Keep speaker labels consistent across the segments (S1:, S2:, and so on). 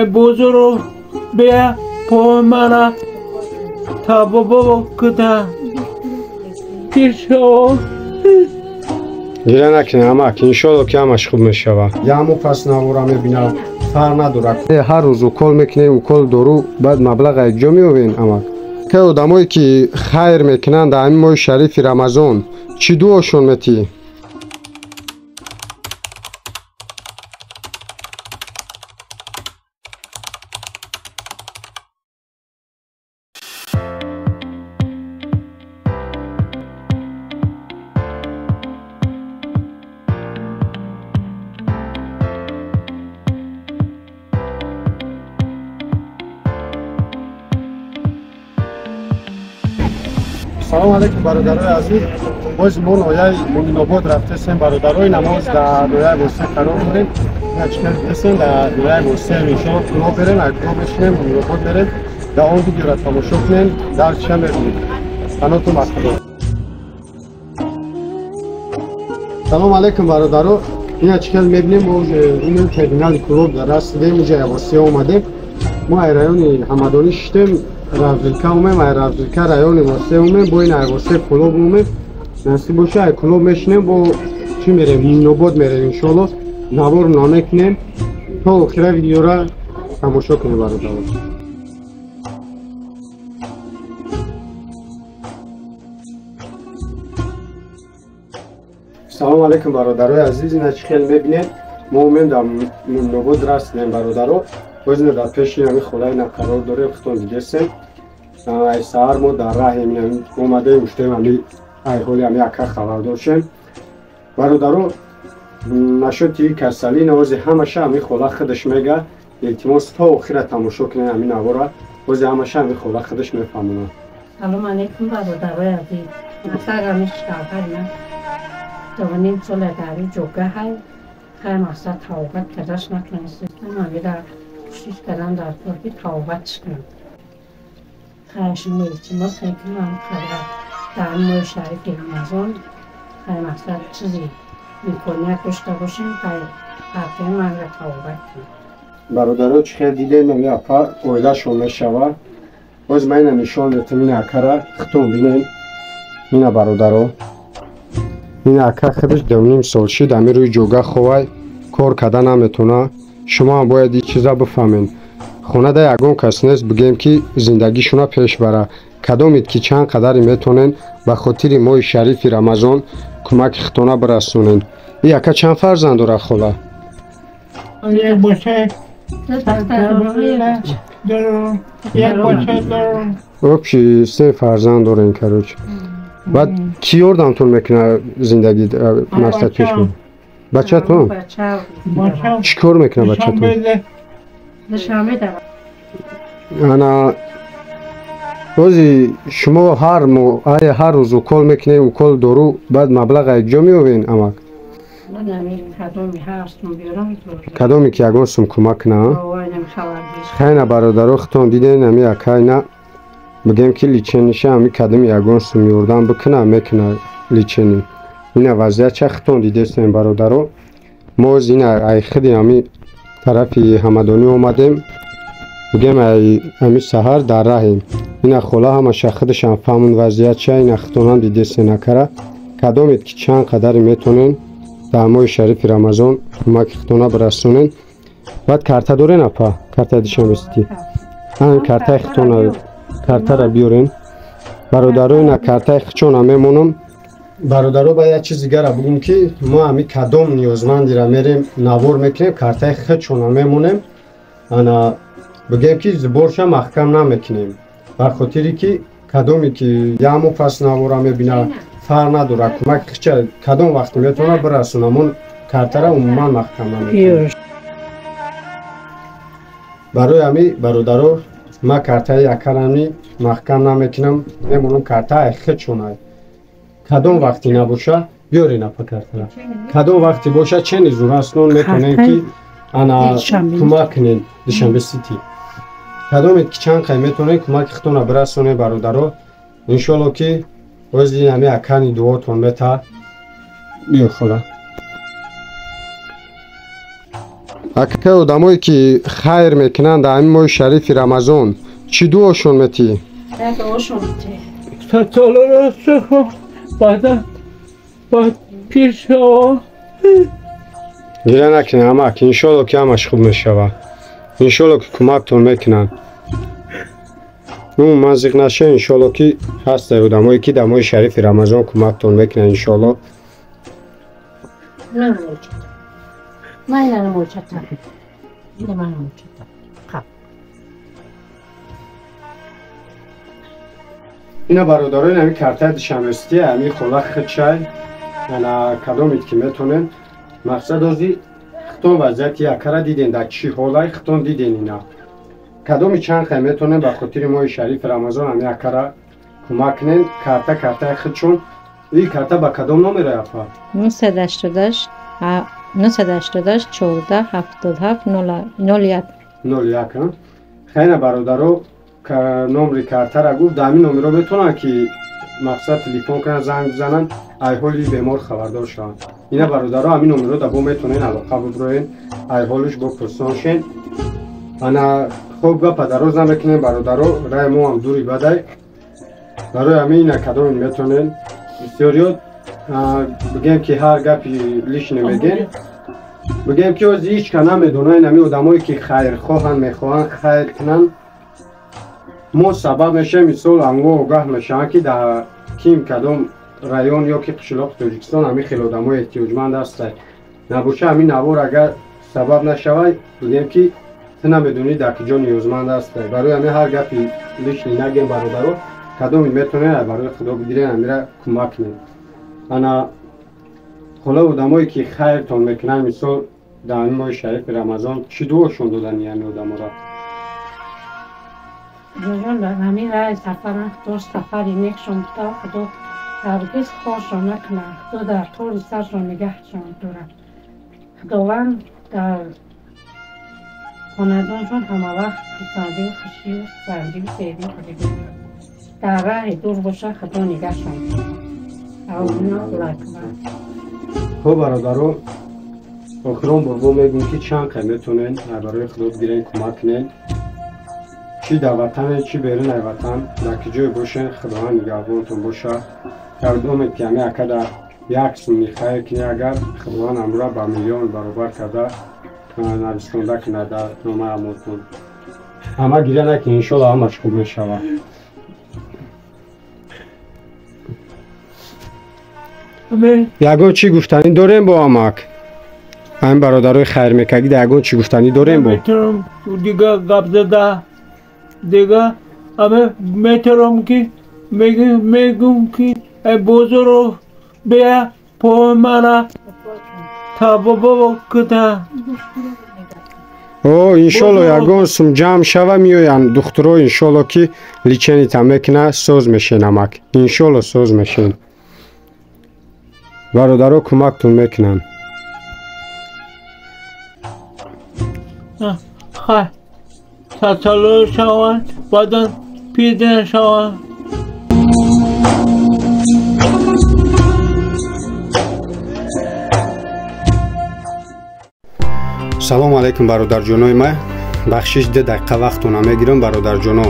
S1: Бозоро бия по мана табобо кута. Иншоалло.
S2: Гиря накунед амак, иншоалло ки ҳамаш хуб мешавад. Яму пас навора мебинам, фарқ надорад. Ҳар рӯз укол мекунед, укол дору, баъд маблағ якҷо меовен амак. Ке одамое ки хайр мекунанд дар ҳамин моҳи шарифи Рамазон, чӣ дуошон метиҳӣ? Салом алейкум бародарои азиз. Боз мо ноҳияи Муъминобод рафтесем бародарои намоз дар ноҳияи Восеъ қарор дорем. Начкардесем дар ноҳияи Восеъ иншоалло куно берем, акно мешинем, Муъминобод мерем. Дар он видеоро тамошо кунем, дар ча мебинем. Панотум аз Худо. Салом алейкум бародаро. Ина чӣ хел мебинем, мо уже инем терминали Кулоб дар расидем, уже Восеъ омадем. Мо ай райони Ҳамадонӣ шиштем. Равзилка умем, ай Равзилка райони Восеъ умем, бо ин ай Восеъ Кулоб умем. Насиб боша ай Кулоб мешинем, бо чӣ мерем? Муъминобод мерем иншоалло. Навор намекунем. То охира видеора тамошо кунем бародаро. Салом алейкум бародарои азиз. Ина чӣ хел мебинед? Мо умем дар Муъминобод расидем бародаро. Боз ина дар пеши ҳамин холаи на қарор дорем, худтон дидесем. Ай саҳар мо дар раҳем омадаем, уштем ҳами ай ҳоли ҳами ака хабар дошем. Бародаро, нашоти касалӣ навози ҳамаша ҳами хола худаш мега. Илтимос то охира тамошо кунед ҳамин навора. Бози ҳамаша ҳами хола худаш мефаҳмонад.
S3: Салом алейкум бародарои азиз. Масалан шавҳар ман 2.5 сола дар ҷога ҳай. Хай мақсад тавбат кардаш натонистем. Ҳамира кӯшиш кардам дар кор ки тавбатш кунам. Хай шумо илтимос мекунам қадра дар моҳи шарифи Рамазон хай мақсад чизи имконият дошта бошем, хай ҳаққи манро тавбат кунам.
S2: Бародаро, чӣ хел дидем, ами апа оилашон мешавад. Боз ман ина нишон метам ин акара, худтон бинем. Ина бародаро, ин ака худаш 2.5 сол шид, ами рӯи ҷога ховай, кор карда наметона. Шумо ҳам бояд ин чиза бифаҳмед. Хонада ягон кас нест бигем ки зиндагишона пеш бара. Кадомед ки чанд қадаре метонен ба хотири моҳи шарифи Рамазон кӯмаки худтона бирасонен. Ин ака чанд фарзанд дорад хола?
S1: Як бача дорам.
S2: Общий се фарзанд дорен, короче. Баъд кӣ ёрдамтон мекунад зиндагӣ мақсад пеш бара? Бачатон? Чӣ кор мекунад бачатон? Ана бози шумо ҳар моҳ, ҳар рӯз укол мекунед, укол дору, баъд маблағ якҷо меовен амак? Кадоме ки ягон сум кӯмак кунад? Хайна бародаро, худтон диден ами акайна бигем ки личениша ами кадоми ягон сум ёрдам бикуна, мекуна личени. Ина вазъият ча худтон дидестем бародаро. Мо ина ай худи ами тарафи Ҳамадонӣ омадем. Бигем ай ами саҳар дар раҳем. Ина хола ҳамаша худашам фаҳмун вазъият ча, ина худтонам дидестен акара. Кадомед ки чанд қадаре метонен дар моҳи шарифи Рамазон кӯмаки худтона бирасонен. Баъд карта дорен апа? Картаи Душанбе Сити. Ан картаи худтона, картара биёрен. Бародаро, ина картаи худшона мемонам. Бародаро, ба як чиз дигара бигӯм ки мо ҳами кадом ниёзмандира мерем навор мекунем, картаи худшона мемонем. Ана бигем ки зуборша маҳкам намекунем. Бар хотире ки кадоме ки яму пас навора мебинад, фарқ надорад, кӯмаки худша кадом вақт метавонад бирасонад. Мо картара умуман маҳкам намекунем. Барои ҳами бародаро, ман картаи акарами маҳкам намекунам, мемонам картаи худшона. Кадом вақте набоша, биёрен апа картара. Кадом вақте боша, чени зураснон метонем ки ана кӯмак кунем Душанбе Сити. Кадомед ки чанд қай метонем кӯмаки худтона бирасонем бародаро. Иншоалло ки ози ҳами акани дуотон мета. Биё хола. Ака одамое ки хайр мекунанд дар ҳамин моҳи шарифи Рамазон, чӣ дуошон метӣ? Гиря накунед амак, иншолло ки ҳамаш хуб мешавад. Иншолло ки кӯмактон мекунанд. Умуман зиқ нашед, иншолло ки ҳастанд одамое ки дар моҳи шарифи Рамазон кӯмактон мекунанд, иншолло. Ина бародарои ҳамин картаи душанбестӣ, ҳамин хола худшай, ана кадомед ки метонед. Мақсад ози хитон вазъияти якара диден дар чӣ ҳолай хитон диден ина. Кадоми чанд хай метонем ба хотири моҳи шарифи Рамазон ҳамин якара кӯмак кунен. Карта картаи худшон. Ин карта ба кадом номер апа?
S3: 988 988 14 77 01
S2: 01. Хайна бародаро, номри картара гуфт, дар ҳамин номеро метавонанд ки мақсад телефон кунанд, занг бизананд, ай ҳоли бемор хабардор шаванд. Ина бародаро ҳамин номеро да бо метавонен алоқа биброен, ай ҳолиш бо пурсон шен. Ана хоб гапа дароз намекунем бародаро, раи мо ҳам дури бадай. Барои ҳамин ина кадомин метавонен. Бисёриёт бигем ки ҳар гапи лишне мегем, бигем ки ози ҳеч ка намедонанд ҳамин одамое ки хайрхоҳанд, мехоҳанд хайр кунанд, мо сабаб мешавем, мисол ҳамго огаҳ мешаванд ки дар ким кадом район ё ки қишлоқи Тоҷикистон ҳамин хел одамои эҳтиёҷманд ҳастанд. Набоша ҳамин навор агар сабаб нашавад, бигем ки ту намедонӣ дар куҷо ниёзманд ҳастанд. Барои ҳамин ҳар гапи лишне нагем бародаро, кадоме метавонед барои Худо бигирен, ҳамира кӯмак кунед. Ана хола одамое ки хайртон мекунанд, мисол дар ҳамин моҳи шарифи Рамазон, чӣ дуошон додани ҳамин одаморо?
S3: Ҷон, дар ҳамин раҳи сафарам Худо сафари некшон буда, Худо ҳаргиз хоршон накунад, Худо дар тори саршон нигаҳшон дорад. Худованд дар хонадоншон ҳамавақт хурсандию хушию сардию серию худӣ дар раҳи дур боша, Худо нигаҳшон дорад.
S2: Хуб бародаро, охирон бор бо мегӯем ки чанд қай метавонед барои Худо бигирен, кӯмак кунед. Чӣ дар ватане, чӣ берун ай ватан, дар ки ҷое бошен, Худованд нигаҳбонтон боша. Кардомед ки ҳамин ака дар як сумми хайр кунед, агар Худованд амра ба миллион баробар карда нависонда кунад дар номаи аъмолтон. Ҳама гиря накунед, иншолло ҳамаш хуб мешавад. Ягон чӣ гуфтанӣ дорем бо амак? Ҳамин бародарои хайрмекагӣ да ягон чӣ гуфтанӣ дорем бо?
S1: Метавонам дига гап зада, дига аме метавонам ки мегӯм ки бозоро бия по мара табобо кута.
S2: О, иншолло ягон сум ҷамъ шава, меоянд духтуро, иншолло ки леченита мекуна, соз мешен амак. Иншолло соз мешен. Бародаро кӯмактон мекунанд.
S1: Хай тасалло шаванд, баъдан пир шаванд.
S2: Салому алайкум бародарҷонои ман. Бахшиш 2 дақиқа вақтона мегирам бародарҷоно.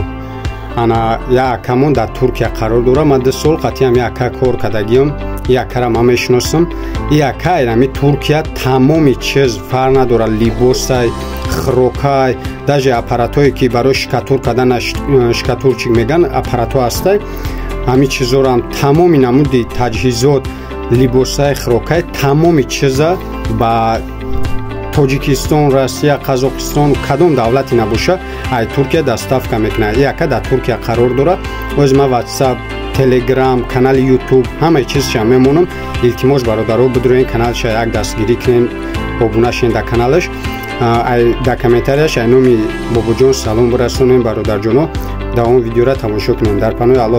S2: Ана як акамон дар Туркия қарор дорам. Ман 2 сол қатъиам як ака кор кардагиам. Ин акара ман мешиносам. Ин ака ами Туркия тамоми чиз фарқ надорад, либосай, хӯрокай, даже аппаратҳое ки барои шикатур кардан шикатурчик меган, аппаратҳо ҳастай. Ҳамин чизорам тамоми намуди таҷҳизот, либосай, хӯрокай, тамоми чиза ба Тоҷикистон, Россия, Қазоқистон, кадом давлате набоша, ай Туркия доставка мекунад. Ин ака дар Туркия қарор дорад. Оз ман WhatsApp, Telegram, канали YouTube, ҳамаи чизша мемонам. Илтимос бародаро, бидуроен каналша як дастгирӣ кунен, обуна шен дар каналаш. Дар комментарияш ай номи Бобоҷон салом бирасонем бародарҷоно. Дар он видеора тамошо кунем. Дар паноҳи Аллоҳ.